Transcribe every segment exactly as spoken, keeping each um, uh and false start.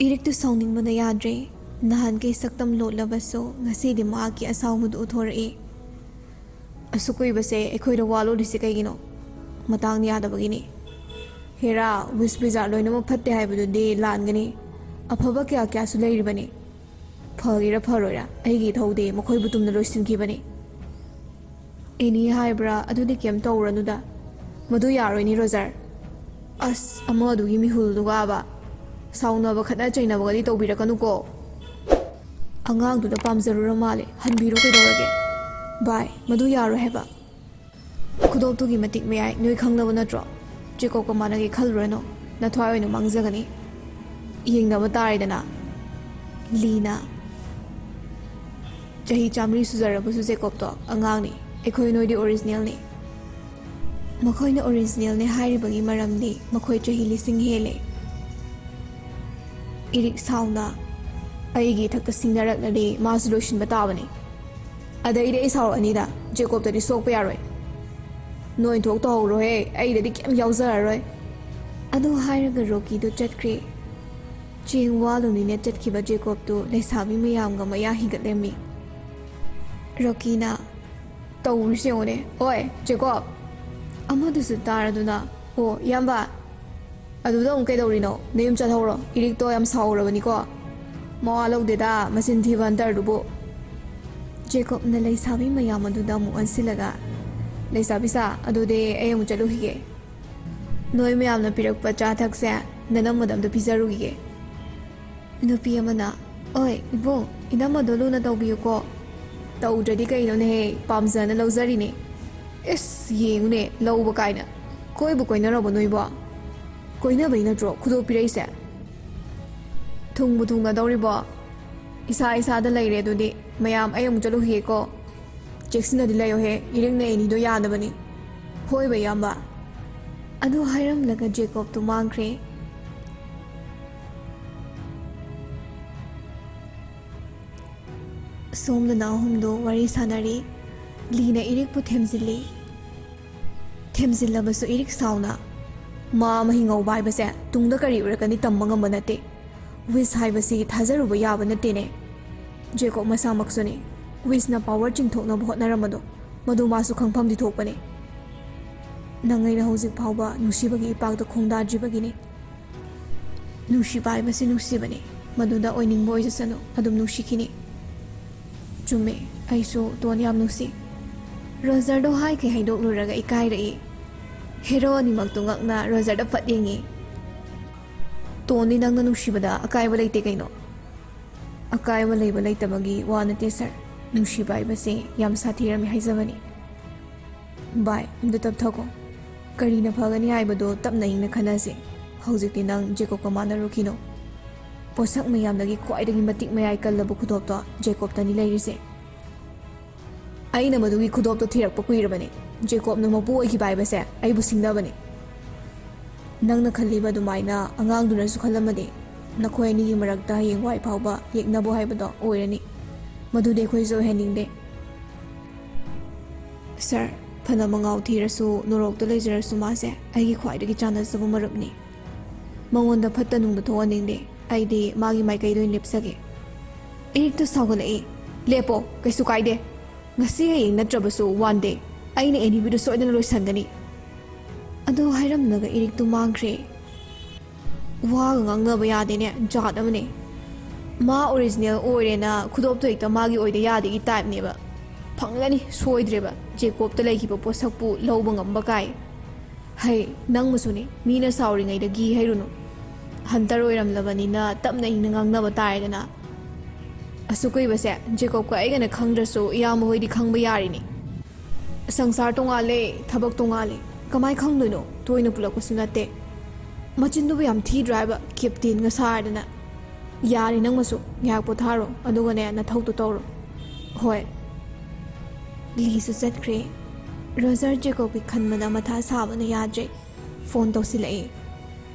ꯏꯔꯤꯛꯇꯨ ꯁꯥꯎꯅꯤꯡꯕꯅ ꯌꯥꯗ꯭ꯔꯦ꯫ ꯅꯍꯥꯟꯈꯩ ꯁꯛꯇꯝ ꯂꯣꯠꯂꯕꯁꯨ ꯉꯁꯤꯗꯤ ꯃꯍꯥꯛꯀꯤ ꯑꯁꯥꯎꯕꯗꯨ ꯎꯠꯊꯣꯔꯛꯏ꯫ "ꯑꯁꯨꯛ ꯀꯨꯏꯕꯁꯦ ꯑꯩꯈꯣꯏꯗ ꯋꯥ ꯂꯣꯠꯂꯤꯁꯤ ꯀꯩꯒꯤꯅꯣ? ꯃꯇꯥꯡ ꯌꯥꯗꯕꯒꯤꯅꯤ꯫ ꯍꯦꯔꯥ, ꯋꯤꯁ ꯕꯤꯖꯥꯔ ꯂꯣꯏꯅꯃꯛ ꯐꯠꯇꯦ ꯍꯥꯏꯕꯗꯨꯗꯤ ꯂꯥꯟꯒꯅꯤ꯫ ꯑꯐꯕ ꯀꯌꯥ ꯀꯌꯥꯁꯨ ꯂꯩꯔꯤꯕꯅꯤ꯫ ꯐꯒꯦꯔꯥ ꯐꯔꯣꯏꯔꯥ, ꯑꯩꯒꯤ ꯏꯊꯧꯗꯤ ꯃꯈꯣꯏꯕꯨ ꯇꯨꯝꯅ ꯂꯣꯏꯁꯤꯟꯈꯤꯕꯅꯤ꯫ ꯑꯦꯅꯤ ꯍꯥꯏꯕ꯭ꯔꯥ? ꯑꯗꯨꯗꯤ ꯀꯩꯝ ꯇꯧꯔꯅꯨꯗ꯫ ꯃꯗꯨ ꯌꯥꯔꯣꯏꯅꯤ, ꯔꯣꯖꯔ꯫ ꯑꯁ, ꯑꯃꯗꯨꯒꯤ ꯃꯤꯍꯨꯜꯗꯨꯒꯕ꯫ ꯁꯥꯎꯅꯕ, ꯈꯠꯅ ꯆꯩꯅꯕꯒꯗꯤ ꯇꯧꯕꯤꯔꯛꯀꯅꯨꯀꯣ꯫ ꯑꯉꯥꯡꯗꯨꯗ ꯄꯥꯝꯖꯔꯨꯔ ꯃꯥꯜꯂꯦ꯫ ꯍꯟꯕꯤꯔꯣ, ꯀꯩꯗꯧꯔꯒꯦ? ꯚꯥꯏ, ꯃꯗꯨ ꯌꯥꯔꯣꯏ ꯍꯥꯏꯕ꯫ ꯈꯨꯗꯣꯞꯇꯨꯒꯤ ꯃꯇꯤꯛ ꯃꯌꯥꯏ ꯅꯣꯏ ꯈꯪꯅꯕ ꯅꯠꯇ꯭ꯔꯣ? ꯖꯦꯀꯣꯕꯀ ꯃꯥꯟꯅꯒꯦ ꯈꯜꯂꯨꯔꯅꯨ, ꯅꯊ꯭ꯋꯥꯏ ꯑꯣꯏꯅ ꯃꯥꯡꯖꯒꯅꯤ꯫ ꯌꯦꯡꯅꯕ ꯇꯥꯔꯦꯗꯅ꯫ ꯂꯤꯅ꯫ ꯆꯍꯤ ꯆꯥꯃꯔꯤ ꯁꯨꯖꯔꯕꯁꯨ ꯖꯦꯀꯣꯕꯇꯣ ꯑꯉꯥꯡꯅꯤ꯫ ꯑꯩꯈꯣꯏ ꯅꯣꯏꯗꯤ ꯑꯣꯔꯤꯖꯤꯅꯦꯜꯅꯤ꯫ ꯃꯈꯣꯏꯅ ꯑꯣꯔꯤꯖꯤꯅꯦꯜꯅꯤ ꯍꯥꯏꯔꯤꯕꯒꯤ ꯃꯔꯝꯗꯤ ꯃꯈꯣꯏ ꯆꯍꯤ ꯂꯤꯁꯤꯡ ꯍꯦꯜꯂꯦ꯫ ꯏꯔꯤꯛ ꯁꯥꯎꯅ, "ꯑꯩꯒꯤ ꯏꯊꯛꯇ ꯁꯤꯡꯅꯔꯛꯂꯗꯤ ꯃꯥꯁꯨ ꯂꯣꯏꯁꯤꯟꯕ ꯇꯥꯕꯅꯤ꯫ ꯑꯗꯩꯗꯤ ꯑꯩ ꯁꯥꯎꯔꯛꯑꯅꯤꯗ, ꯖꯦꯀꯣꯕꯇꯗꯤ ꯁꯣꯛꯄ ꯌꯥꯔꯣꯏ꯫ ꯅꯣꯏ ꯊꯣꯛ ꯇꯧꯍꯧꯔꯣꯍꯦ, ꯑꯩꯗꯗꯤ ꯀꯩꯝ ꯌꯥꯎꯖꯔꯔꯣꯏ"꯫ ꯑꯗꯨ ꯍꯥꯏꯔꯒ ꯔꯣꯀꯤꯗꯨ ꯆꯠꯈ꯭ꯔꯦ꯫ ꯆꯦꯡ ꯋꯥꯂꯨꯅꯤꯅ ꯆꯠꯈꯤꯕ ꯖꯦꯀꯣꯕꯇꯨ ꯂꯩꯁꯥꯕꯤ ꯃꯌꯥꯝꯒ ꯃꯌꯥ ꯍꯤꯒꯠꯂꯝꯃꯤ꯫ ꯔꯣꯀꯤꯅ, "ꯇꯧꯔꯤꯁꯤ ꯌꯦꯡꯉꯨꯅꯦ꯫ ꯑꯣꯏ, ꯖꯦꯀꯣꯕ!" ꯑꯃꯗꯨꯁꯨ ꯇꯥꯔꯗꯨꯅ, "ꯑꯣ, ꯏꯌꯥꯝꯕ, ꯑꯗꯨꯗ ꯑꯃꯨꯛ ꯀꯩꯗꯧꯔꯤꯅꯣ? ꯅꯌꯨꯝ ꯆꯠꯍꯧꯔꯣ꯫ ꯏꯔꯤꯛꯇꯣ ꯌꯥꯝ ꯁꯥꯎꯔꯕꯅꯤꯀꯣ꯫ ꯃꯋꯥ ꯂꯧꯗꯦꯗ, ꯃꯆꯤꯟ ꯊꯤꯕ ꯍꯟꯇꯔꯗꯨꯕꯨ"꯫ ꯖꯦꯀꯣꯕꯅ ꯂꯩꯁꯥꯕꯤ ꯃꯌꯥꯝ ꯑꯗꯨꯗ ꯑꯃꯨꯛ ꯑꯣꯟꯁꯤꯜꯂꯒ, "ꯂꯩꯁꯥꯕꯤ ꯁꯥ, ꯑꯗꯨꯗꯤ ꯑꯩ ꯑꯃꯨꯛ ꯆꯠꯂꯨꯈꯤꯒꯦ꯫ ꯅꯣꯏ ꯃꯌꯥꯝꯅ ꯄꯤꯔꯛꯄ ꯆꯥ ꯊꯛꯁꯦ ꯅꯅꯝꯃꯗ ꯑꯝꯇ ꯄꯤꯖꯔꯨꯈꯤꯒꯦ"꯫ ꯅꯨꯄꯤ ꯑꯃꯅ, "ꯑꯣꯏ ꯏꯕꯨꯡ, ꯏꯅꯝꯃꯗꯣ ꯂꯨꯅ ꯇꯧꯕꯤꯌꯨꯀꯣ꯫ ꯇꯧꯗ꯭ꯔꯗꯤ ꯀꯩꯅꯣꯅꯦꯍꯦ, ꯄꯥꯝꯖꯅ ꯂꯧꯖꯔꯤꯅꯦ꯫ ꯏꯁ, ꯌꯦꯡꯉꯨꯅꯦ, ꯂꯧꯕ ꯀꯥꯏꯅ꯫ ꯀꯣꯏꯕꯨ ꯀꯣꯏꯅꯔꯕꯣ ꯅꯣꯏꯕꯣ? ꯀꯣꯏꯅꯕꯩ ꯅꯠꯇ꯭ꯔꯣ ꯈꯨꯗꯣꯞ ꯄꯤꯔꯛꯏꯁꯦ? ꯊꯨꯡꯕꯨ ꯊꯨꯡꯅꯗꯧꯔꯤꯕꯣ? ꯏꯁꯥ ꯏꯁꯥꯗ ꯂꯩꯔꯦ ꯑꯗꯨꯗꯤ꯫ ꯃꯌꯥꯝ, ꯑꯩ ꯑꯃꯨꯛ ꯆꯠꯂꯨꯈꯤꯒꯦꯀꯣ꯫ ꯆꯦꯛꯁꯤꯟꯅꯗꯤ ꯂꯩꯌꯣꯍꯦ, ꯏꯔꯤꯛꯅ ꯑꯦꯅꯤꯗꯣ ꯌꯥꯗꯕꯅꯤ꯫ ꯍꯣꯏꯕ, ꯏꯌꯥꯝꯕ"꯫ ꯑꯗꯨ ꯍꯥꯏꯔꯝꯂꯒ ꯖꯦꯀꯣꯕꯇꯨ ꯃꯥꯡꯈ꯭ꯔꯦ꯫ ꯁꯣꯝꯗꯅ ꯑꯍꯨꯝꯗꯨ ꯋꯥꯔꯤ ꯁꯥꯟꯅꯔꯤ꯫ ꯂꯤꯅ ꯏꯔꯤꯛꯄꯨ ꯊꯦꯝꯖꯤꯜꯂꯤ꯫ ꯊꯦꯝꯖꯤꯜꯂꯕꯁꯨ ꯏꯔꯤꯛ ꯁꯥꯎꯅ, "ꯃꯥ ꯑꯃ ꯍꯤꯡꯍꯧꯕ ꯍꯥꯏꯕꯁꯦ ꯇꯨꯡꯗ ꯀꯔꯤ ꯑꯣꯏꯔꯛꯀꯅꯤ ꯇꯝꯕ ꯉꯝꯕ ꯅꯠꯇꯦ꯫ ꯋꯤꯁ ꯍꯥꯏꯕꯁꯤ ꯊꯥꯖꯔꯨꯕ ꯌꯥꯕ ꯅꯠꯇꯦꯅꯦ꯫ ꯖꯦꯀꯣꯕ ꯃꯁꯥꯃꯛꯁꯨꯅꯤ, ꯋꯤꯁꯅ ꯄꯥꯋꯔ ꯆꯤꯡꯊꯣꯛꯅꯕ ꯍꯣꯠꯅꯔꯝꯕꯗꯣ, ꯃꯗꯨ ꯃꯥꯁꯨ ꯈꯪꯐꯝꯗꯤ ꯊꯣꯛꯄꯅꯤ꯫ ꯅꯪ ꯑꯩꯅ ꯍꯧꯖꯤꯛ ꯐꯥꯎꯕ ꯅꯨꯡꯁꯤꯕꯒꯤ ꯏꯄꯥꯛꯇ ꯈꯣꯡꯗꯥꯗ꯭ꯔꯤꯕꯒꯤꯅꯤ꯫ ꯅꯨꯡꯁꯤꯕ ꯍꯥꯏꯕꯁꯤ ꯅꯨꯡꯁꯤꯕꯅꯤ, ꯃꯗꯨꯗ ꯑꯣꯏꯅꯤꯡꯕ ꯑꯣꯏꯖꯁꯅꯨ, ꯑꯗꯨꯝ ꯅꯨꯡꯁꯤꯈꯤꯅꯤ꯫ ꯆꯨꯝꯃꯦ, ꯑꯩꯁꯨ ꯇꯣꯟ ꯌꯥꯝ ꯅꯨꯡꯁꯤ꯫ ꯔꯣꯖꯔꯗꯣ ꯍꯥꯏꯈꯩ ꯍꯩꯗꯣꯛꯂꯨꯔꯒ ꯏꯀꯥꯏꯔꯛꯏ꯫ ꯍꯦꯔꯣ ꯑꯅꯤꯃꯛꯇꯨ ꯉꯛꯅ ꯔꯣꯖꯔꯗ ꯐꯠ ꯌꯦꯡꯉꯤ꯫ ꯇꯣꯟꯗꯤ ꯅꯪꯅ ꯅꯨꯡꯁꯤꯕꯗ ꯑꯀꯥꯏꯕ ꯂꯩꯇꯦ ꯀꯩꯅꯣ? ꯑꯀꯥꯏꯕ ꯂꯩꯕ ꯂꯩꯇꯕꯒꯤ ꯋꯥ ꯅꯠꯇꯦ ꯁꯥꯔ, ꯅꯨꯡꯁꯤꯕ ꯍꯥꯏꯕꯁꯦ ꯌꯥꯝ ꯁꯥꯊꯤꯔꯝꯃꯤ ꯍꯥꯏꯖꯕꯅꯤ꯫ ꯚꯥꯏ, ꯑꯝꯇ ꯇꯞꯊꯈꯣ꯫ ꯀꯔꯤꯅ ꯐꯒꯅꯤ ꯍꯥꯏꯕꯗꯣ ꯇꯞꯅ ꯏꯪꯅ ꯈꯟꯅꯁꯦ꯫ ꯍꯧꯖꯤꯛꯇꯤ ꯅꯪ ꯖꯦꯀꯣꯕꯀ ꯃꯥꯟꯅꯔꯨꯈꯤꯅꯣ꯫ ꯄꯣꯠꯁꯛ ꯃꯌꯥꯝꯗꯒꯤ ꯈ꯭ꯋꯥꯏꯗꯒꯤ ꯃꯇꯤꯛ ꯃꯌꯥꯏ ꯀꯜꯂꯕ ꯈꯨꯗꯣꯞꯇꯣ ꯖꯦꯀꯣꯕꯇꯅꯤ ꯂꯩꯔꯤꯁꯦ꯫ ꯑꯩꯅ ꯃꯗꯨꯒꯤ ꯈꯨꯗꯣꯞꯇꯣ ꯊꯤꯔꯛꯄ ꯀꯨꯏꯔꯕꯅꯤ꯫ ꯖꯦꯀꯣꯕꯅ ꯃꯄꯨ ꯑꯣꯏꯈꯤꯕ ꯍꯥꯏꯕꯁꯦ ꯑꯩꯕꯨ ꯁꯤꯡꯅꯕꯅꯤ꯫ ꯅꯪꯅ ꯈꯜꯂꯤꯕ ꯑꯗꯨꯃꯥꯏꯅ ꯑꯉꯥꯡꯗꯨꯅꯁꯨ ꯈꯜꯂꯝꯃꯗꯤ ꯅꯈꯣꯏ ꯑꯅꯤꯒꯤ ꯃꯔꯛꯇ ꯍꯌꯦꯡꯋꯥꯏ ꯐꯥꯎꯕ ꯌꯦꯛꯅꯕ ꯍꯥꯏꯕꯗꯣ ꯑꯣꯏꯔꯅꯤ꯫ ꯃꯗꯨꯗꯤ ꯑꯩꯈꯣꯏꯁꯨ ꯑꯣꯏꯍꯟꯅꯤꯡꯗꯦ꯫ ꯁꯥꯔ, ꯐꯅ ꯃꯉꯥꯎ ꯊꯤꯔꯁꯨ, ꯅꯣꯔꯣꯛꯇ ꯂꯩꯖꯔꯁꯨ, ꯃꯥꯁꯦ ꯑꯩꯒꯤ ꯈ꯭ꯋꯥꯏꯗꯒꯤ ꯆꯥꯟꯅꯖꯕ ꯃꯔꯨꯞꯅꯤ꯫ ꯃꯉꯣꯟꯗ ꯐꯠꯇ ꯅꯨꯡꯗ ꯊꯣꯛꯍꯟꯅꯤꯡꯗꯦ꯫ ꯑꯩꯗꯤ ꯃꯥꯒꯤ ꯃꯥꯏꯀꯩꯗ ꯑꯣꯏꯅ ꯂꯦꯞꯆꯒꯦ꯫ ꯏꯔꯤꯛꯇ ꯁꯥꯎꯒꯠꯂꯛꯏ꯫ ꯂꯦꯞꯄꯣ, ꯀꯩꯁꯨ ꯀꯥꯏꯗꯦ꯫ ꯉꯁꯤ ꯍꯌꯦꯡ ꯅꯠꯇ꯭ꯔꯕꯁꯨ one day ꯑꯩꯅ ꯑꯦꯅꯤꯕꯤꯗꯨ ꯁꯣꯏꯗꯅ ꯂꯣꯏꯁꯟꯒꯅꯤ꯫ ꯑꯗꯨ ꯍꯥꯏꯔꯝꯂꯒ ꯏꯔꯤꯛꯇꯨ ꯃꯥꯡꯈ꯭ꯔꯦ꯫ ꯋꯥꯒ ꯉꯥꯡꯅꯕ ꯌꯥꯗꯦꯅꯦ, ꯖꯥꯠ ꯑꯃꯅꯦ꯫ ꯃꯥ ꯑꯣꯔꯤꯖꯤꯅꯦꯜ ꯑꯣꯏꯔꯦꯅ ꯈꯨꯗꯣꯞꯇꯣ ꯍꯦꯛꯇ ꯃꯥꯒꯤ ꯑꯣꯏꯗ ꯌꯥꯗꯦꯒꯤ ꯇꯥꯏꯞꯅꯦꯕ꯫ ꯐꯪꯒꯅꯤ ꯁꯣꯏꯗ꯭ꯔꯦꯕ, ꯖꯦꯀꯣꯕꯇ ꯂꯩꯈꯤꯕ ꯄꯣꯠꯁꯛꯄꯨ ꯂꯧꯕ ꯉꯝꯕ ꯀꯥꯏ꯫ ꯍꯩ, ꯅꯪꯕꯨꯁꯨꯅꯤ, ꯃꯤꯅ ꯁꯥꯎꯔꯤꯉꯩꯗ ꯘꯤ ꯍꯩꯔꯨꯅꯨ꯫ ꯍꯟꯇꯔ ꯑꯣꯏꯔꯝꯂꯕꯅꯤꯅ ꯇꯞꯅ ꯏꯪꯅ ꯉꯥꯡꯅꯕ ꯇꯥꯔꯦꯗꯅ꯫ ꯑꯁꯨꯛ ꯀꯨꯏꯕꯁꯦ ꯖꯦꯀꯣꯕꯀ ꯑꯩꯒꯅ ꯈꯪꯗ꯭ꯔꯁꯨ ꯏꯌꯥꯝꯕ ꯍꯣꯏꯗꯤ ꯈꯪꯕ ꯌꯥꯔꯤꯅꯤ꯫ ꯁꯪꯁꯥꯔ ꯇꯣꯉꯥꯜꯂꯦ, ꯊꯕꯛ ꯇꯣꯉꯥꯜꯂꯦ꯫ ꯀꯃꯥꯏ ꯈꯪꯗꯣꯏꯅꯣ? ꯇꯣꯏꯅ ꯄꯨꯜꯂꯛꯄꯁꯨ ꯅꯠꯇꯦ꯫ ꯃꯆꯤꯟꯗꯨꯕꯨ ꯌꯥꯝ ꯊꯤꯗ꯭ꯔꯣ ꯍꯥꯏꯕ, ꯀꯦꯞꯇꯦꯟꯒ ꯁꯥꯔꯗꯅ꯫ ꯌꯥꯔꯦ ꯅꯪꯃꯁꯨ, ꯉꯥꯏꯍꯥꯛ ꯄꯣꯊꯥꯔꯣ, ꯑꯗꯨꯒꯅꯦ ꯅꯊꯧꯗꯣ ꯇꯧꯔꯣ꯫ ꯍꯣꯏ꯫ ꯂꯤꯁꯨ ꯆꯠꯈ꯭ꯔꯦ꯫ ꯔꯣꯖꯔ ꯖꯦꯀꯣꯕꯀꯤ ꯈꯟꯕꯗ ꯃꯊꯥ ꯁꯥꯕꯅ ꯌꯥꯗ꯭ꯔꯦ꯫ ꯐꯣꯟ ꯇꯧꯁꯤꯜꯂꯛꯑꯦ꯫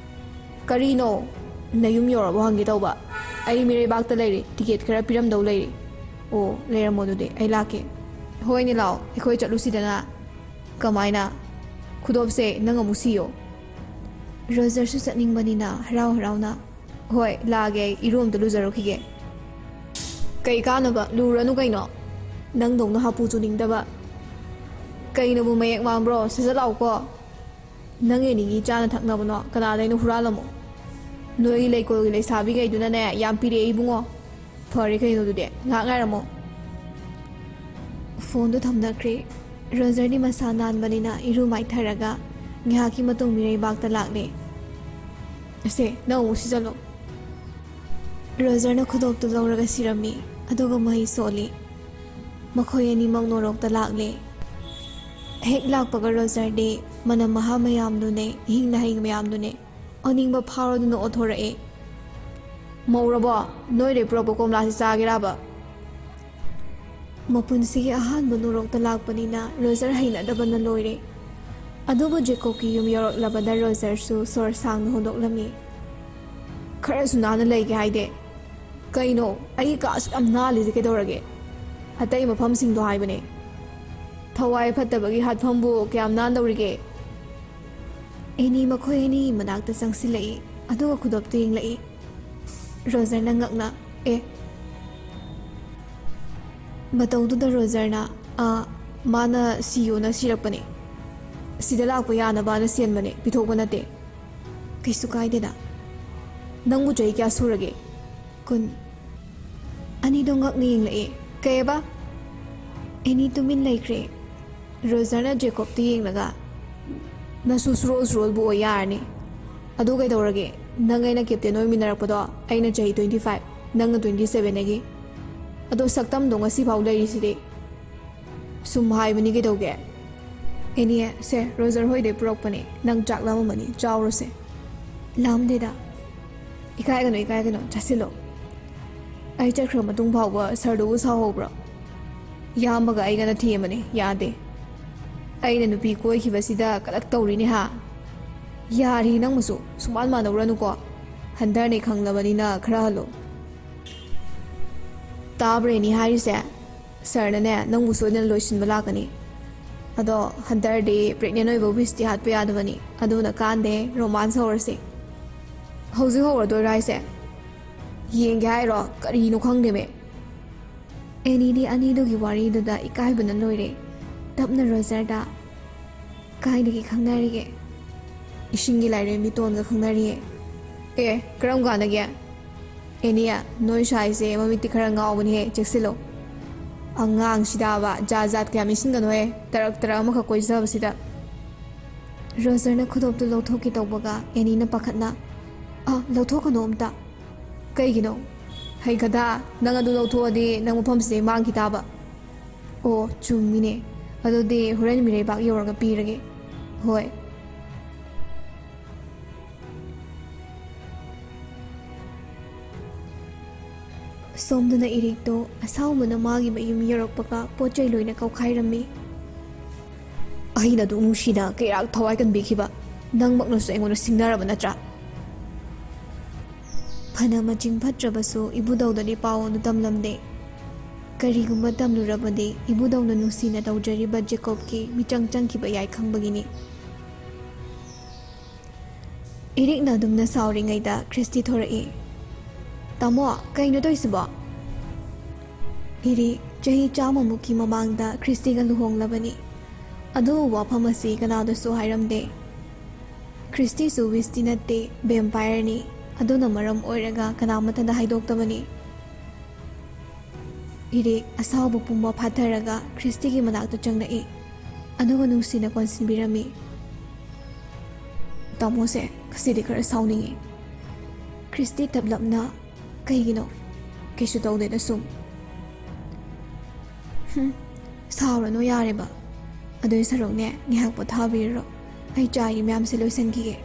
ꯀꯔꯤꯅꯣ? ꯅꯌꯨꯝ ꯌꯧꯔꯕꯣ ꯍꯪꯒꯦ ꯇꯧꯕ꯫ ꯑꯩ ꯃꯤꯔꯩꯕꯥꯛꯇ ꯂꯩꯔꯤ, ꯇꯤꯀꯦꯠ ꯈꯔ ꯄꯤꯔꯝꯗꯧ ꯂꯩꯔꯤ꯫ ꯑꯣ, ꯂꯩꯔꯝꯃꯣ ꯑꯗꯨꯗꯤ, ꯑꯩ ꯂꯥꯛꯀꯦ꯫ ꯍꯣꯏꯅꯦ, ꯂꯥꯛꯑꯣ, ꯑꯩꯈꯣꯏ ꯆꯠꯂꯨꯁꯤꯗꯅ꯫ ꯀꯃꯥꯏꯅ? ꯈꯨꯗꯣꯞꯁꯦ ꯅꯪ ꯑꯃꯨꯛ ꯁꯤꯌꯣ꯫ ꯔꯣꯖꯔꯁꯨ ꯆꯠꯅꯤꯡꯕꯅꯤꯅ ꯍꯔꯥꯎ ꯍꯔꯥꯎꯅ ꯍꯣꯏ, ꯂꯥꯛꯑꯒꯦ ꯑꯩ, ꯏꯔꯨ ꯑꯝꯇ ꯂꯨꯖꯔꯨꯈꯤꯒꯦ꯫ ꯀꯩ ꯀꯥꯟꯅꯕ? ꯂꯨꯔꯅꯨ ꯀꯩꯅꯣ꯫ ꯅꯪꯗꯧꯅ ꯍꯥꯄꯨ ꯆꯨꯅꯤꯡꯗꯕ꯫ ꯀꯩꯅꯕꯨ ꯃꯌꯦꯛ ꯃꯥꯡꯕ꯭ꯔꯣ? ꯁꯠ ꯁꯠ ꯂꯥꯛꯎꯀꯣ꯫ ꯅꯪ ꯌꯦꯡꯅꯤꯡꯉꯤ ꯆꯥꯅ ꯊꯛꯅꯕꯅꯣ? ꯀꯅꯥꯗꯩꯅꯣ ꯍꯨꯔꯥꯜꯂꯝꯃꯣ꯫ ꯅꯣꯏꯒꯤ ꯂꯩꯀꯣꯜꯒꯤ ꯂꯩꯁꯥꯕꯤꯈꯩꯗꯨꯅꯅꯦ ꯌꯥꯝ ꯄꯤꯔꯛꯑꯦ ꯏꯕꯨꯡꯉꯣ꯫ ꯐꯔꯦ ꯀꯩꯅꯣ ꯑꯗꯨꯗꯤ, ꯉꯥꯏꯍꯥꯛ ꯉꯥꯏꯔꯝꯃꯣ꯫ ꯐꯣꯟꯗꯣ ꯊꯝꯅꯈ꯭ꯔꯦ꯫ ꯔꯣꯖꯔꯗꯤ ꯃꯁꯥ ꯅꯥꯟꯕꯅꯤꯅ ꯏꯔꯨ ꯃꯥꯏꯊꯔꯒ ꯉꯥꯏꯍꯥꯛꯀꯤ ꯃꯇꯨꯡ ꯃꯤꯔꯩꯕꯥꯛꯇ ꯂꯥꯛꯂꯦ꯫ ꯑꯁꯦ, ꯅꯪ ꯑꯃꯨꯛ ꯁꯤꯖꯜꯂꯣ꯫ ꯔꯣꯖꯔꯅ ꯈꯨꯗꯣꯞꯇꯨ ꯂꯧꯔꯒ ꯁꯤꯔꯝꯃꯤ, ꯑꯗꯨꯒ ꯃꯍꯩ ꯁꯣꯜꯂꯤ꯫ ꯃꯈꯣꯏ ꯑꯅꯤꯃꯛ ꯅꯣꯔꯣꯛꯇ ꯂꯥꯛꯂꯦ꯫ ꯍꯦꯛ ꯂꯥꯛꯄꯒ ꯔꯣꯖꯔꯗꯤ ꯃꯅꯝ ꯃꯍꯥ ꯃꯌꯥꯝꯗꯨꯅꯦ, ꯏꯍꯤꯡ ꯅꯥꯍꯤꯡ ꯃꯌꯥꯝꯗꯨꯅꯦ ꯑꯅꯤꯡꯕ ꯐꯥꯎꯔꯗꯨꯅ ꯑꯣꯊꯣꯔꯛꯑꯦ꯫ "ꯃꯧꯔꯕꯣ? ꯅꯣꯏꯗꯩ ꯄꯨꯔꯛꯄ ꯀꯣꯝꯂꯥꯁꯤ ꯆꯥꯒꯦꯔꯕ?" ꯃꯄꯨꯟꯁꯤꯒꯤ ꯑꯍꯥꯟꯕ ꯅꯣꯔꯣꯛꯇ ꯂꯥꯛꯄꯅꯤꯅ ꯔꯣꯖꯔ ꯍꯩꯅꯗꯕꯅ ꯂꯣꯏꯔꯦ꯫ ꯑꯗꯨꯕꯨ ꯖꯦꯀꯣꯕꯀꯤ ꯌꯨꯝ ꯌꯧꯔꯛꯂꯕꯗ ꯔꯣꯖꯔꯁꯨ ꯁꯣꯔ ꯁꯥꯡꯅ ꯍꯣꯟꯗꯣꯛꯂꯝꯃꯤ꯫ "ꯈꯔꯁꯨ ꯅꯥꯟꯅ ꯂꯩꯒꯦ ꯍꯥꯏꯗꯦ꯫ ꯀꯩꯅꯣ, ꯑꯩꯒꯤ ꯀꯥ ꯑꯁꯨꯛ ꯌꯥꯝ ꯅꯥꯜꯂꯤꯁꯦ ꯀꯩꯗꯧꯔꯒꯦ? ꯑꯇꯩ ꯃꯐꯝꯁꯤꯡꯗꯣ ꯍꯥꯏꯕꯅꯦ꯫ ꯊꯋꯥꯏ ꯐꯠꯇꯕꯒꯤ ꯍꯥꯠꯐꯝꯕꯨ ꯀꯌꯥꯝ ꯅꯥꯟꯗꯧꯔꯤꯒꯦ?" ꯑꯦꯅꯤ ꯃꯈꯣꯏ ꯑꯅꯤ ꯃꯅꯥꯛꯇ ꯆꯪꯁꯤꯜꯂꯛꯏ, ꯑꯗꯨꯒ ꯈꯨꯗꯣꯞꯇ ꯌꯦꯡꯂꯛꯏ꯫ ꯔꯣꯖꯔꯅ ꯉꯛꯅ, "ꯑꯦ?" ꯃꯇꯧꯗꯨꯗ ꯔꯣꯖꯔꯅ, "ꯑꯥ, ꯃꯥꯅ ꯁꯤꯌꯣꯅ ꯁꯤꯔꯛꯄꯅꯦ꯫ ꯁꯤꯗ ꯂꯥꯛꯄ ꯌꯥꯅꯕꯅ ꯁꯦꯟꯕꯅꯦ, ꯄꯤꯊꯣꯛꯄ ꯅꯠꯇꯦ꯫" "ꯀꯩꯁꯨ ꯀꯥꯏꯗꯦꯗ꯫ ꯅꯪꯕꯨ ꯆꯍꯤ ꯀꯌꯥ ꯁꯨꯔꯒꯦ?" "ꯀꯨꯟ꯫" ꯑꯅꯤꯗꯣ ꯉꯛꯅ ꯌꯦꯡꯂꯛꯑꯦ꯫ "ꯀꯩꯑꯕ?" ꯑꯦꯅꯤ ꯇꯨꯃꯤꯟ ꯂꯩꯈ꯭ꯔꯦ꯫ ꯔꯣꯖꯔꯅ ꯖꯦꯀꯣꯕꯇ ꯌꯦꯡꯂꯒ, "ꯅꯁꯨ ꯁꯨꯔꯣꯜ ꯁꯨꯔꯣꯜꯕꯨ ꯑꯣꯏ ꯌꯥꯔꯅꯤ꯫ ꯑꯗꯨ ꯀꯩꯗꯧꯔꯒꯦ? ꯅꯪ ꯑꯩꯅ ꯀꯦꯞꯇꯦꯟ ꯑꯣꯏꯃꯤꯟꯅꯔꯛꯄꯗꯣ ꯑꯩꯅ ꯆꯍꯤ twenty five, ꯅꯪꯅ twenty seven ꯗꯒꯤ꯫ ꯑꯗꯣ ꯁꯛꯇꯝꯗꯣ ꯉꯁꯤꯐꯥꯎ ꯂꯩꯔꯤꯁꯤꯗꯤ꯫" "ꯁꯨꯝ ꯍꯥꯏꯕꯅꯤ ꯀꯩꯗꯧꯒꯦ?" "ꯑꯦꯅꯤ, ꯁꯦ, ꯔꯣꯖꯔ ꯍꯣꯏꯗꯩ ꯄꯨꯔꯛꯄꯅꯦ꯫ ꯅꯪ ꯆꯥꯛ ꯂꯥꯝꯃꯝꯃꯅꯤ, ꯆꯥꯎꯔꯣꯁꯦ꯫" "ꯂꯥꯝꯗꯦꯗ꯫" "ꯏꯀꯥꯏꯒꯅꯨ, ꯏꯀꯥꯏꯒꯅꯨ, ꯆꯥꯁꯤꯜꯂꯣ꯫" "ꯑꯩ ꯆꯠꯈ꯭ꯔ ꯃꯇꯨꯡ ꯐꯥꯎꯕ ꯁꯥꯔꯗꯨꯕꯨ ꯁꯥꯎꯍꯧꯕ꯭ꯔꯣ?" "ꯏꯌꯥꯝꯕꯒ ꯑꯩꯒꯅ ꯊꯦꯝꯕꯅꯦ, ꯌꯥꯗꯦ꯫ ꯑꯩꯅ ꯅꯨꯄꯤ ꯀꯣꯏꯈꯤꯕꯁꯤꯗ ꯀꯂꯛ ꯇꯧꯔꯤꯅꯦ ꯍꯥ?" "ꯌꯥꯔꯦ ꯅꯪꯕꯨꯁꯨ, ꯁꯨꯃꯥꯟ ꯃꯥꯟꯅꯧꯔꯅꯨꯀꯣ꯫ ꯍꯟꯗꯔꯅꯦ ꯈꯪꯂꯕꯅꯤꯅ ꯈꯔ ꯍꯜꯂꯣ꯫" "ꯇꯥꯕ꯭ꯔ ꯑꯦꯅꯤ ꯍꯥꯏꯔꯤꯁꯦ? ꯁꯥꯔꯅꯅꯦ ꯅꯪꯕꯨ ꯁꯣꯏꯗꯅ ꯂꯣꯏꯁꯤꯟꯕ ꯂꯥꯛꯀꯅꯤ꯫ ꯑꯗꯣ ꯍꯟꯗꯔꯗꯤ ꯄ꯭ꯔꯦꯒꯅꯦꯟ ꯑꯣꯏꯕ ꯋꯤꯁꯇꯤ ꯍꯥꯠꯄ ꯌꯥꯗꯕꯅꯤ, ꯑꯗꯨꯅ ꯀꯥꯟꯗꯦ, ꯔꯣꯃꯥꯟꯁ ꯍꯧꯔꯁꯤ꯫" ꯍꯧꯖꯤꯛ ꯍꯧꯔꯗꯣꯏꯔꯣ ꯍꯥꯏꯁꯦ? ꯌꯦꯡꯒꯦ ꯍꯥꯏꯔꯣ? ꯀꯔꯤꯅꯣ ꯈꯪꯗꯦꯃꯦ꯫ ꯑꯦꯅꯤꯗꯤ ꯑꯅꯤꯗꯨꯒꯤ ꯋꯥꯔꯤꯗꯨꯗ ꯏꯀꯥꯏꯕꯅ ꯂꯣꯏꯔꯦ꯫ ꯇꯞꯅ ꯔꯣꯖꯔꯗ, "ꯀꯥꯏꯗꯒꯤ ꯈꯪꯅꯔꯤꯒꯦ?" "ꯏꯁꯤꯡꯒꯤ ꯂꯥꯏꯔꯦꯝꯕꯤ ꯇꯣꯟꯒ ꯈꯪꯅꯔꯤꯌꯦ꯫" "ꯑꯦ, ꯀꯔꯝ ꯀꯥꯟꯗꯒꯤ?" "ꯑꯦꯅꯤ, ꯅꯣꯏ ꯁꯥꯏꯁꯦ ꯃꯃꯤꯠꯇꯤ ꯈꯔ ꯉꯥꯎꯕꯅꯤꯍꯦ, ꯆꯦꯛꯁꯤꯜꯂꯣ꯫ ꯑꯉꯥꯡꯁꯤꯗꯕ ꯖꯥꯠ ꯖꯥꯠ ꯀꯌꯥꯝ ꯏꯟꯁꯤꯟꯒꯅꯨꯍꯦ, ꯇꯔꯛ ꯇꯔꯛ ꯑꯃꯈꯛ ꯀꯣꯏꯖꯕꯁꯤꯗ꯫" ꯔꯣꯖꯔꯅ ꯈꯨꯗꯣꯞꯇꯨ ꯂꯧꯊꯣꯛꯀꯦ ꯇꯧꯕꯒ ꯑꯦꯅꯤꯅ ꯄꯥꯈꯠꯅ, "ꯑ, ꯂꯧꯊꯣꯛꯀꯅꯨ ꯑꯝꯇ꯫" "ꯀꯩꯒꯤꯅꯣ?" "ꯍꯩꯒꯗ, ꯅꯪ ꯑꯗꯨ ꯂꯧꯊꯣꯛꯑꯗꯤ ꯅꯪ ꯃꯐꯝꯁꯤꯗꯩ ꯃꯥꯡꯈꯤ ꯇꯥꯕ꯫" "ꯑꯣ, ꯆꯨꯝꯃꯤꯅꯦ꯫ ꯑꯗꯨꯗꯤ ꯍꯣꯔꯦꯟ ꯃꯤꯔꯩꯕꯥꯛ ꯌꯧꯔꯒ ꯄꯤꯔꯒꯦ꯫" "ꯍꯣꯏ꯫" ꯁꯣꯝꯗꯅ ꯏꯔꯤꯛꯇꯣ ꯑꯁꯥꯎꯕꯅ ꯃꯥꯒꯤ ꯃꯌꯨꯝ ꯌꯧꯔꯛꯄꯒ ꯄꯣꯠ ꯆꯩ ꯂꯣꯏꯅ ꯀꯧꯈꯥꯏꯔꯝꯃꯤ꯫ "ꯑꯩꯅ ꯑꯗꯨꯛ ꯅꯨꯡꯁꯤꯅ ꯀꯩꯔꯥꯛ ꯊꯋꯥꯏ ꯀꯟꯕꯤꯈꯤꯕ ꯅꯪꯃꯛꯅꯁꯨ ꯑꯩꯉꯣꯟꯗ ꯁꯤꯡꯅꯔꯕ ꯅꯠꯇ꯭ꯔꯥ?" ꯐꯅ ꯃꯆꯤꯡ ꯐꯠꯇ꯭ꯔꯕꯁꯨ ꯏꯕꯨꯙꯧꯗꯗꯤ ꯄꯥꯎ ꯑꯗꯨ ꯇꯝꯂꯝꯗꯦ꯫ ꯀꯔꯤꯒꯨꯝꯕ ꯇꯝꯂꯨꯔꯕꯗꯤ ꯏꯕꯨꯙꯧꯅ ꯅꯨꯡꯁꯤꯅ ꯇꯧꯖꯔꯤꯕ ꯖꯦꯀꯣꯕꯀꯤ ꯃꯤꯆꯪ ꯆꯪꯈꯤꯕ ꯌꯥꯏ ꯈꯪꯕꯒꯤꯅꯤ꯫ ꯏꯔꯤꯛꯅ ꯑꯗꯨꯝꯅ ꯁꯥꯎꯔꯤꯉꯩꯗ ꯈ꯭ꯔꯤꯁꯇꯤ ꯊꯣꯔꯛꯏ꯫ "ꯇꯥꯃꯣ, ꯀꯩꯅꯣ ꯇꯧꯔꯤꯁꯤꯕꯣ?" ꯏꯔꯤꯛ ꯆꯍꯤ ꯆꯥꯝꯃꯃꯨꯛꯀꯤ ꯃꯃꯥꯡꯗ ꯈ꯭ꯔꯤꯁꯇꯤꯒ ꯂꯨꯍꯣꯡꯂꯕꯅꯤ꯫ ꯑꯗꯨꯕꯨ ꯋꯥꯐꯝ ꯑꯁꯤ ꯀꯅꯥꯗꯁꯨ ꯍꯥꯏꯔꯝꯗꯦ꯫ ꯈ꯭ꯔꯤꯁꯇꯤꯁꯨ ꯋꯤꯁꯇꯤ ꯅꯠꯇꯦ, ꯚꯦꯝꯄꯥꯌꯔꯅꯤ꯫ ꯑꯗꯨꯅ ꯃꯔꯝ ꯑꯣꯏꯔꯒ ꯀꯅꯥꯃꯠꯇꯗ ꯍꯥꯏꯗꯣꯛꯇꯕꯅꯤ꯫ ꯏꯔꯤꯛ ꯑꯁꯥꯎꯕ ꯄꯨꯝꯕ ꯐꯥꯊꯔꯒ ꯈ꯭ꯔꯤꯁꯇꯤꯒꯤ ꯃꯅꯥꯛꯇ ꯆꯪꯂꯛꯏ, ꯑꯗꯨꯒ ꯅꯨꯡꯁꯤꯅ ꯀꯣꯟꯁꯤꯟꯕꯤꯔꯝꯃꯤ꯫ "ꯇꯥꯃꯣꯁꯦ ꯉꯁꯤꯗꯤ ꯈꯔ ꯁꯥꯎꯅꯤꯡꯉꯤ꯫" ꯈ꯭ꯔꯤꯁꯇꯤ ꯇꯞꯂꯞꯅ, "ꯀꯩꯒꯤꯅꯣ?" "ꯀꯩꯁꯨ ꯇꯧꯗꯦꯗ, ꯁꯨꯝ꯫" "ꯍꯨꯝ, ꯁꯥꯎꯔꯅꯨ ꯌꯥꯔꯦꯕ꯫ ꯑꯗꯨꯏ ꯁꯔꯨꯛꯅꯦ, ꯉꯥꯏꯍꯥꯛ ꯄꯣꯊꯥꯕꯤꯔꯨꯔꯣ꯫ ꯑꯩ ꯆꯥꯏꯔꯤ ꯃꯌꯥꯝꯁꯦ ꯂꯣꯏꯁꯤꯟꯈꯤꯒꯦ꯫"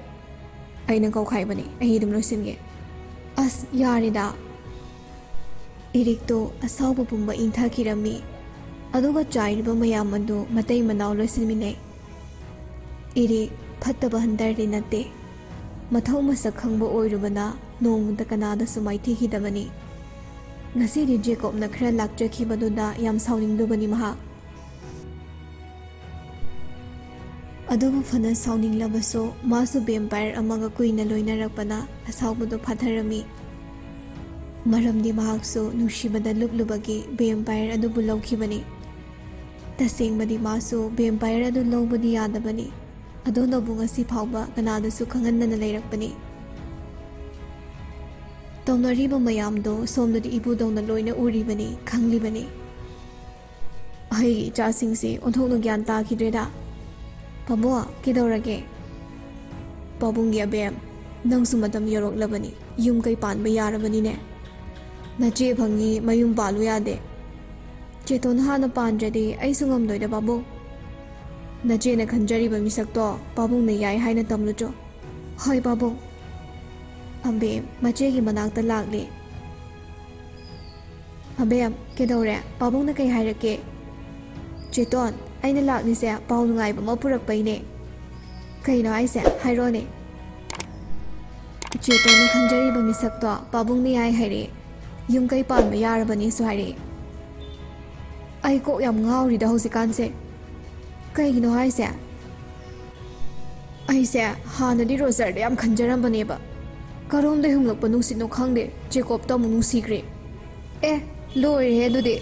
"ꯑꯩꯅ ꯀꯧꯈꯥꯏꯕꯅꯤ, ꯑꯩ ꯑꯗꯨꯝ ꯂꯣꯏꯁꯤꯟꯒꯦ꯫" "ꯑꯁ, ꯌꯥꯔꯦꯗ꯫" ꯏꯔꯤꯛꯇꯣ ꯑꯁꯥꯎꯕ ꯄꯨꯝꯕ ꯏꯪꯊꯈꯤꯔꯝꯃꯤ, ꯑꯗꯨꯒ ꯆꯥꯏꯔꯤꯕ ꯃꯌꯥꯝ ꯑꯗꯨ ꯃꯇꯩ ꯃꯅꯥꯎ ꯂꯣꯏꯁꯤꯟꯃꯤꯟꯅꯩ꯫ ꯏꯔꯤꯛ ꯐꯠꯇꯕ ꯍꯟꯗꯔꯗꯤ ꯅꯠꯇꯦ꯫ ꯃꯊꯧ ꯃꯁꯛ ꯈꯪꯕ ꯑꯣꯏꯔꯨꯕꯅ ꯅꯣꯡꯃꯇ ꯀꯅꯥꯗꯁꯨ ꯃꯥꯏꯊꯤꯈꯤꯗꯕꯅꯤ꯫ ꯉꯁꯤꯗꯤ ꯖꯦꯀꯣꯕꯅ ꯈꯔ ꯂꯥꯛꯆꯈꯤꯕꯗꯨꯗ ꯌꯥꯝ ꯁꯥꯎꯅꯤꯡꯂꯨꯕꯅꯤ ꯃꯍꯥꯛ꯫ ꯑꯗꯨꯕꯨ ꯐꯅ ꯁꯥꯎꯅꯤꯡꯂꯕꯁꯨ, ꯃꯥꯁꯨ ꯚꯦꯝꯄꯥꯌꯔ ꯑꯃꯒ ꯀꯨꯏꯅ ꯂꯣꯏꯅꯔꯛꯄꯅ ꯑꯁꯥꯎꯕꯗꯨ ꯐꯥꯊꯔꯝꯃꯤ꯫ ꯃꯔꯝꯗꯤ ꯃꯍꯥꯛꯁꯨ ꯅꯨꯡꯁꯤꯕꯗ ꯂꯨꯞꯂꯨꯕꯒꯤ ꯚꯦꯝꯄꯥꯌꯔ ꯑꯗꯨꯕꯨ ꯂꯧꯈꯤꯕꯅꯤ꯫ ꯇꯁꯦꯡꯕꯗꯤ ꯃꯥꯁꯨ ꯚꯦꯝꯄꯥꯌꯔ ꯑꯗꯨ ꯂꯧꯕꯗꯤ ꯌꯥꯗꯕꯅꯤ꯫ ꯑꯗꯣꯅꯕꯨ ꯉꯁꯤ ꯐꯥꯎꯕ ꯀꯅꯥꯗꯁꯨ ꯈꯪꯍꯟꯗꯅ ꯂꯩꯔꯛꯄꯅꯤ꯫ ꯇꯧꯅꯔꯤꯕ ꯃꯌꯥꯝꯗꯣ ꯁꯣꯝꯗꯗꯤ ꯏꯄꯨꯗꯧꯅ ꯂꯣꯏꯅ ꯎꯔꯤꯕꯅꯤ, ꯈꯪꯂꯤꯕꯅꯤ꯫ ꯑꯩꯒꯤ ꯏꯆꯥꯁꯤꯡꯁꯤ ꯑꯣꯟꯊꯣꯛꯅ ꯒ꯭ꯌꯥꯟ ꯇꯥꯈꯤꯗ꯭ꯔꯦꯗ꯫ ꯄꯥꯕꯨꯡ, ꯀꯩꯗꯧꯔꯒꯦ? ꯄꯥꯕꯨꯡꯒꯤ ꯑꯕꯦꯝ, ꯅꯪꯁꯨ ꯃꯇꯝ ꯌꯧꯔꯛꯂꯕꯅꯤ, ꯌꯨꯝ ꯀꯩ ꯄꯥꯟꯕ ꯌꯥꯔꯕꯅꯤꯅꯦ꯫ ꯅꯆꯦ ꯐꯪꯉꯤ, ꯃꯌꯨꯝ ꯄꯥꯜꯂꯨ ꯌꯥꯗꯦ꯫ ꯆꯦꯇꯣꯟ ꯍꯥꯟꯅ ꯄꯥꯟꯗ꯭ꯔꯗꯤ ꯑꯩꯁꯨ ꯉꯝꯗꯣꯏꯗ ꯄꯥꯕꯨꯡ꯫ ꯅꯆꯦꯅ ꯈꯟꯖꯔꯤꯕ ꯃꯤꯁꯛꯇꯣ ꯄꯥꯕꯨꯡꯅ ꯌꯥꯏ ꯍꯥꯏꯅ ꯇꯝꯂꯨꯆꯣ꯫ ꯍꯣꯏ ꯄꯥꯕꯨꯡ꯫ ꯑꯕꯦꯝ ꯃꯆꯦꯒꯤ ꯃꯅꯥꯛꯇ ꯂꯥꯛꯂꯦ꯫ ꯑꯕꯦꯝ, ꯀꯩꯗꯧꯔꯦ? ꯄꯥꯕꯨꯡꯅ ꯀꯩ ꯍꯥꯏꯔꯛꯀꯦ? ꯆꯦꯇꯣꯟ, ꯑꯩꯅ ꯂꯥꯛꯂꯤꯁꯦ ꯄꯥꯎ ꯅꯨꯡꯉꯥꯏꯕ ꯑꯃ ꯄꯨꯔꯛꯄꯩꯅꯦ꯫ ꯀꯩꯅꯣ ꯍꯥꯏꯁꯦ? ꯍꯥꯏꯔꯣꯅꯦ꯫ ꯆꯦꯇꯣꯟꯅ ꯈꯟꯖꯔꯤꯕ ꯃꯤꯁꯛꯇꯣ ꯄꯥꯕꯨꯡꯅ ꯌꯥꯏ ꯍꯥꯏꯔꯛꯑꯦ꯫ ꯌꯨꯝ ꯀꯩ ꯄꯥꯟꯕ ꯌꯥꯔꯕꯅꯦꯁꯨ ꯍꯥꯏꯔꯛꯑꯦ꯫ ꯑꯩ ꯀꯣꯛ ꯌꯥꯝ ꯉꯥꯎꯔꯤꯗ ꯍꯧꯖꯤꯛꯀꯥꯟꯁꯦ꯫ ꯀꯩꯒꯤꯅꯣ ꯍꯥꯏꯁꯦ? ꯑꯩꯁꯦ ꯍꯥꯟꯅꯗꯤ ꯔꯣꯖꯔꯗ ꯌꯥꯝ ꯈꯟꯖꯔꯝꯕꯅꯦꯕ꯫ ꯀꯔꯣꯝꯗꯩ ꯍꯨꯝꯂꯛꯄ ꯅꯨꯡꯁꯤꯠꯅꯣ ꯈꯪꯗꯦ, ꯖꯦꯀꯣꯕꯇ ꯑꯃꯨꯛ ꯅꯨꯡꯁꯤꯈ꯭ꯔꯦ꯫ ꯑꯦ, ꯂꯣꯏꯔꯦꯍꯦ ꯑꯗꯨꯗꯤ꯫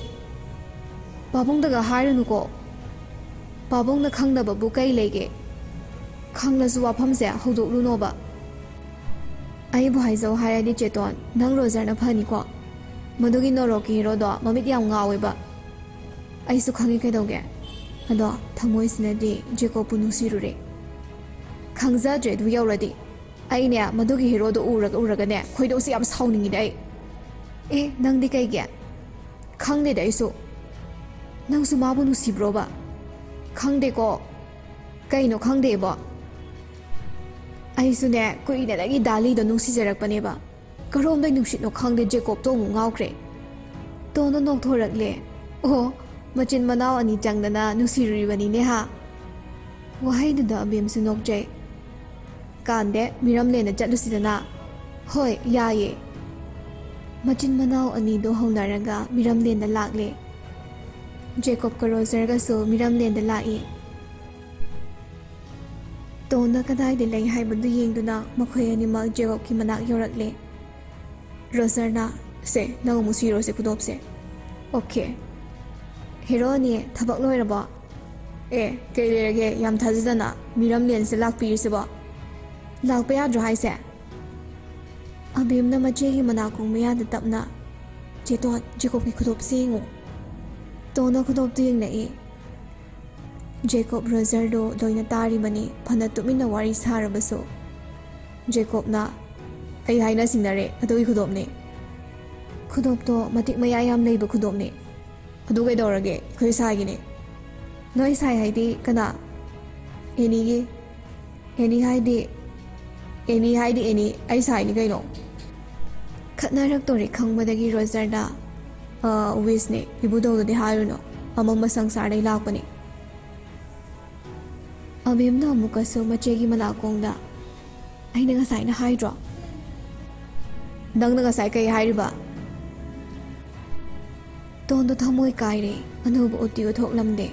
ꯄꯥꯕꯨꯡꯗꯒ ꯍꯥꯏꯔꯨꯅꯨꯀꯣ꯫ ꯄꯥꯕꯨꯡꯅ ꯈꯪꯗꯕꯕꯨ ꯀꯩ ꯂꯩꯒꯦ? ꯈꯪꯂꯁꯨ ꯋꯥꯐꯝꯁꯦ ꯍꯧꯗꯣꯛꯂꯨꯅꯣꯕ꯫ ꯑꯩꯕꯨ ꯍꯥꯏꯖꯧ ꯍꯥꯏꯔꯗꯤ ꯆꯦꯇꯣꯟ, ꯅꯪ ꯔꯣꯖꯔꯅ ꯐꯅꯤꯀꯣ꯫ ꯃꯗꯨꯒꯤ ꯅꯣꯔꯣꯛꯀꯤ ꯍꯦꯔꯣꯗꯣ ꯃꯃꯤꯠ ꯌꯥꯝ ꯉꯥꯎꯋꯦꯕ꯫ ꯑꯩꯁꯨ ꯈꯪꯉꯤ ꯀꯩꯗꯧꯒꯦ꯫ ꯑꯗꯣ ꯊꯃꯣꯏꯁꯤꯅꯗꯤ ꯖꯦꯀꯣꯕꯄꯨ ꯅꯨꯡꯁꯤꯔꯨꯔꯦ꯫ ꯈꯪꯖꯗ꯭ꯔꯦ ꯑꯗꯨ ꯌꯧꯔꯗꯤ꯫ ꯑꯩꯅꯦ ꯃꯗꯨꯒꯤ ꯍꯦꯔꯣꯗꯣ ꯎꯔꯒ ꯎꯔꯒꯅꯦ ꯈꯣꯏꯗꯧꯁꯦ ꯌꯥꯝ ꯁꯥꯎꯅꯤꯡꯉꯤꯗ ꯑꯩ꯫ ꯑꯦ, ꯅꯪꯗꯤ ꯀꯩꯒꯤ? ꯈꯪꯗꯦꯗ ꯑꯩꯁꯨ꯫ ꯅꯪꯁꯨ ꯃꯥꯕꯨ ꯅꯨꯡꯁꯤꯕ꯭ꯔꯣꯕ? ꯈꯪꯗꯦꯀꯣ꯫ ꯀꯩꯅꯣ ꯈꯪꯗꯦꯕꯣ? ꯑꯩꯁꯨꯅꯦ ꯀꯨꯏꯅꯗꯒꯤ ꯗꯥꯂꯤꯗꯣ ꯅꯨꯡꯁꯤꯖꯔꯛꯄꯅꯦꯕ꯫ ꯀꯔꯣꯝꯗꯩ ꯅꯨꯡꯁꯤꯠꯅꯣ ꯈꯪꯗꯦ ꯖꯦꯀꯣꯕꯇꯣ ꯑꯃꯨꯛ ꯉꯥꯎꯈ꯭ꯔꯦ꯫ ꯇꯣꯟꯗꯣ ꯅꯣꯛꯊꯣꯔꯛꯂꯦ꯫ ꯑꯣ, ꯃꯆꯤꯟ ꯃꯅꯥꯎ ꯑꯅꯤ ꯆꯪꯗꯅ ꯅꯨꯡꯁꯤꯔꯨꯔꯤꯕꯅꯤꯅꯦ ꯍꯥ? ꯋꯥꯍꯩꯗꯨꯗ ꯑꯕꯦꯝꯁꯨ ꯅꯣꯛꯆꯩ꯫ ꯀꯥꯟꯗꯦ, ꯃꯤꯔꯝꯂꯦꯟꯗ ꯆꯠꯂꯨꯁꯤꯗꯅ꯫ ꯍꯣꯏ, ꯌꯥꯏꯌꯦ꯫ ꯃꯆꯤꯟ ꯃꯅꯥꯎ ꯑꯅꯤꯗꯣ ꯍꯧꯅꯔꯒ ꯃꯤꯔꯝꯂꯦꯟꯗ ꯂꯥꯛꯂꯦ꯫ ꯖꯦꯀꯣꯕꯀ ꯔꯣꯖꯔꯒꯁꯨ ꯃꯤꯔꯝꯂꯦꯟꯗ ꯂꯥꯛꯏ꯫ ꯇꯣꯟꯅ ꯀꯗꯥꯏꯗ ꯂꯩ ꯍꯥꯏꯕꯗꯨ ꯌꯦꯡꯗꯨꯅ ꯃꯈꯣꯏ ꯑꯅꯤꯃꯛ ꯖꯦꯀꯣꯕꯀꯤ ꯃꯅꯥꯛ ꯌꯧꯔꯛꯂꯦ꯫ ꯔꯣꯖꯔꯅ, "ꯁꯦ, ꯅꯪ ꯑꯃꯨꯛ ꯁꯤꯔꯣꯁꯦ ꯈꯨꯗꯣꯞꯁꯦ꯫" "ꯑꯣꯀꯦ꯫" "ꯍꯦꯔꯣꯅꯦ, ꯊꯕꯛ ꯂꯣꯏꯔꯕꯣ?" "ꯑꯦ, ꯀꯩ ꯂꯩꯔꯒꯦ ꯌꯥꯝ ꯊꯥꯖꯗꯅ ꯃꯤꯔꯝꯂꯦꯟꯁꯦ ꯂꯥꯛꯄꯤꯔꯤꯁꯤꯕꯣ? ꯂꯥꯛꯄ ꯌꯥꯗ꯭ꯔꯣ ꯍꯥꯏꯁꯦ?" ꯑꯕꯦꯝꯅ ꯃꯆꯦꯒꯤ ꯃꯅꯥꯀꯣꯡ ꯃꯌꯥꯗ ꯇꯞꯅ, "ꯆꯦꯇꯣꯟ, ꯖꯦꯀꯣꯕꯀꯤ ꯈꯨꯗꯣꯞꯁꯦ ꯌꯦꯡꯉꯨ꯫" ꯇꯣꯟꯅ ꯈꯨꯗꯣꯞꯇꯨ ꯌꯦꯡꯂꯛꯏ꯫ ꯖꯦꯀꯣꯕ ꯔꯣꯖꯔꯗꯨ ꯂꯣꯏꯅ ꯇꯥꯔꯤꯕꯅꯤ, ꯐꯅ ꯇꯨꯃꯤꯟꯅ ꯋꯥꯔꯤ ꯁꯥꯔꯕꯁꯨ꯫ ꯖꯦꯀꯣꯕꯅ, "ꯑꯩ ꯍꯥꯏꯅ ꯁꯤꯡꯅꯔꯦ, ꯑꯗꯨꯒꯤ ꯈꯨꯗꯣꯞꯅꯤ꯫ ꯈꯨꯗꯣꯞꯇꯣ ꯃꯇꯤꯛ ꯃꯌꯥꯏ ꯌꯥꯝ ꯂꯩꯕ ꯈꯨꯗꯣꯞꯅꯤ꯫ ꯑꯗꯨ ꯀꯩꯗꯧꯔꯒꯦ? ꯑꯩꯈꯣꯏ ꯁꯥꯏꯒꯤꯅꯤ꯫" "ꯅꯣꯏ ꯁꯥꯏ ꯍꯥꯏꯗꯤ ꯀꯅꯥ?" "ꯑꯦꯅꯤꯒꯤ꯫" "ꯑꯦꯅꯤ ꯍꯥꯏꯗꯤ?" "ꯑꯦꯅꯤ ꯍꯥꯏꯗꯤ ꯑꯦꯅꯤ, ꯑꯩ ꯁꯥꯏꯅꯤ ꯀꯩꯅꯣ꯫" ꯈꯠꯅꯔꯛꯇꯣꯔꯦ ꯈꯪꯕꯗꯒꯤ ꯔꯣꯖꯔꯅ, "ꯑ, ꯋꯤꯁꯅꯦ, ꯏꯕꯨꯙꯧꯗꯗꯤ ꯍꯥꯏꯔꯨꯅꯨ, ꯑꯃꯝꯕ ꯁꯪꯁꯥꯔꯗꯩ ꯂꯥꯛꯄꯅꯤ꯫" ꯑꯕꯦꯝꯅ ꯑꯃꯨꯛꯀꯁꯨ ꯃꯆꯦꯒꯤ ꯃꯅꯥꯀꯣꯡꯗ, "ꯑꯩꯅ ꯉꯁꯥꯏꯅ ꯍꯥꯏꯗ꯭ꯔꯣ?" "ꯅꯪꯅ ꯉꯁꯥꯏ ꯀꯩ ꯍꯥꯏꯔꯤꯕ?" ꯇꯣꯟꯗꯣ ꯊꯃꯣꯏ ꯀꯥꯏꯔꯦ, ꯑꯅꯧꯕ ꯎꯇꯤ ꯎꯊꯣꯛꯂꯝꯗꯦ꯫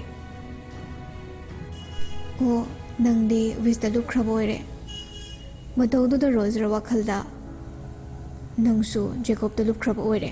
"ꯑꯣ, ꯅꯪꯗꯤ ꯋꯤꯁꯇ ꯂꯨꯞꯈ꯭ꯔꯕ ꯑꯣꯏꯔꯦ꯫" ꯃꯇꯧꯗꯨꯗ ꯔꯣꯖꯔ ꯋꯥꯈꯜꯗ, "ꯅꯪꯁꯨ ꯖꯦꯀꯣꯕꯇ ꯂꯨꯞꯈ꯭ꯔꯕ ꯑꯣꯏꯔꯦ꯫"